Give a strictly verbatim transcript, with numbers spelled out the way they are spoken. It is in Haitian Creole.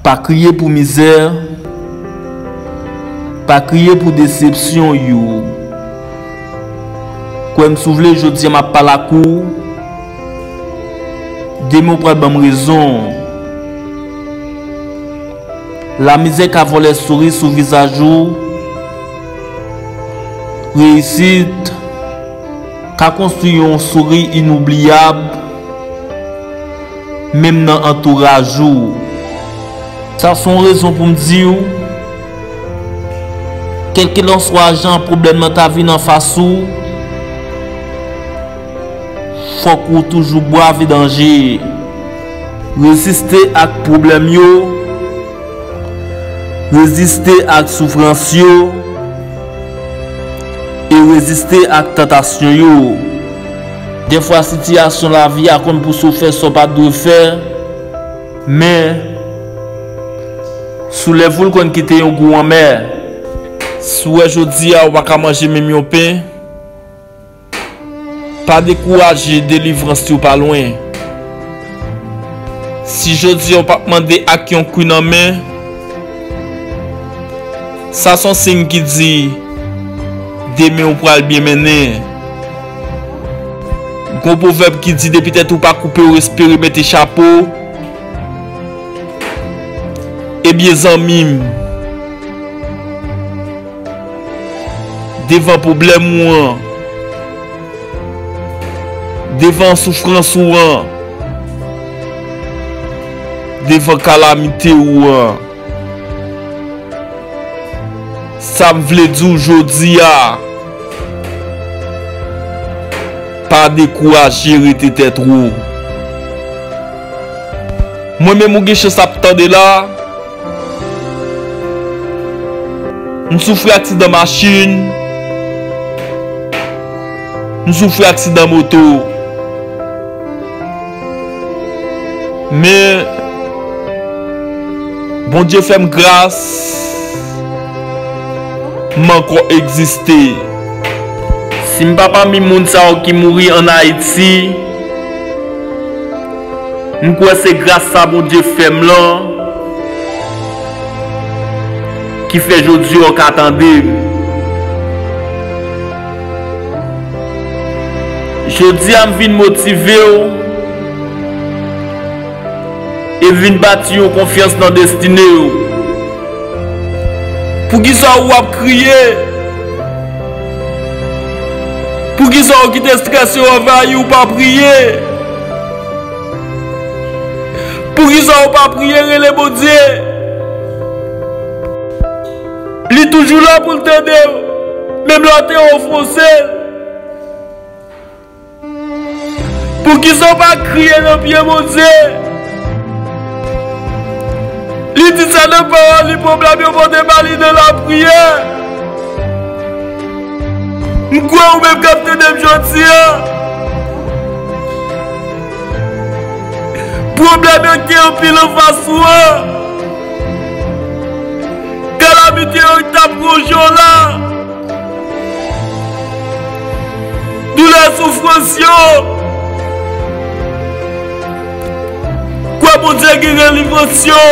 Pa kriye pou mizè, pa kriye pou desepsyon yo. Kwè m si w vle, jodi a m ap pale ak ou. Demen w pral ban m rezon. Lamizè ka vòlè souri sou vizaj ou. Reyisit ka konstwi yon souri inoubliyab, menm nan antouraj ou. Sa se yon rezon pou m di w, kèlkelanswa jan pwoblèm nan ta vin anfas ou, fòk ou toujou brave danje. Reziste ak pwoblèm yo, reziste ak soufrans yo, e reziste ak tantasyon yo. Dèfwa sitiyasyon lavi a konn pouse w fè sa w pa t dwe fè, men soulève w l konn kite yon gou anmè. Si w wè jodi a ou pa ka manje menm yon pen, pa dekouraje, delivrans yo pa lwen. Si jodi a w p ap mande ak yon kwi nan men, sa se yon siy ki di demen w pral byen mennen. Gon pwovèb ki di depi tèt ou pa koupe, ou espere mete chapo. Ebyen zanmi m, devan pwoblèm ou an, devan soufrans ou an, devan kalamite ou an, sa m vle di w jodi a, pa dekouraje, rete tèt wo. Mwen menm ou gen chans ap tande la, m soufri aksidan machin, m soufri aksidan moto. Men, Bondye fè m gras, m ankò egziste. Si m pa pami moun sa yo ki mouri ann Ayiti, m kwè se gras sa Bondye fè m lan ki fè jodi a w ka tande m. Jodi a m vin motive w e vin bati yon konfyans nan destine w. Poukisa ou ap kriye? Poukisa ou kite estrès yo anvayi w pa priye? Poukisa ou pa priye, rele Bondye? Li toujou la pou l tande w, menm lè w te ofanse l. Poukisa w pa kriye nan pye Bondye? Li di sa nan pawòl li, pwoblèm yo pote ba li nan lapriyè. M kwè ou menm k ap tande m jodi a, pwoblèm yo ki anpil anfas ou an, kalamite yo k t ap wonje w la, doulè soufrans yo, kwè Bondye gen delivrans yo.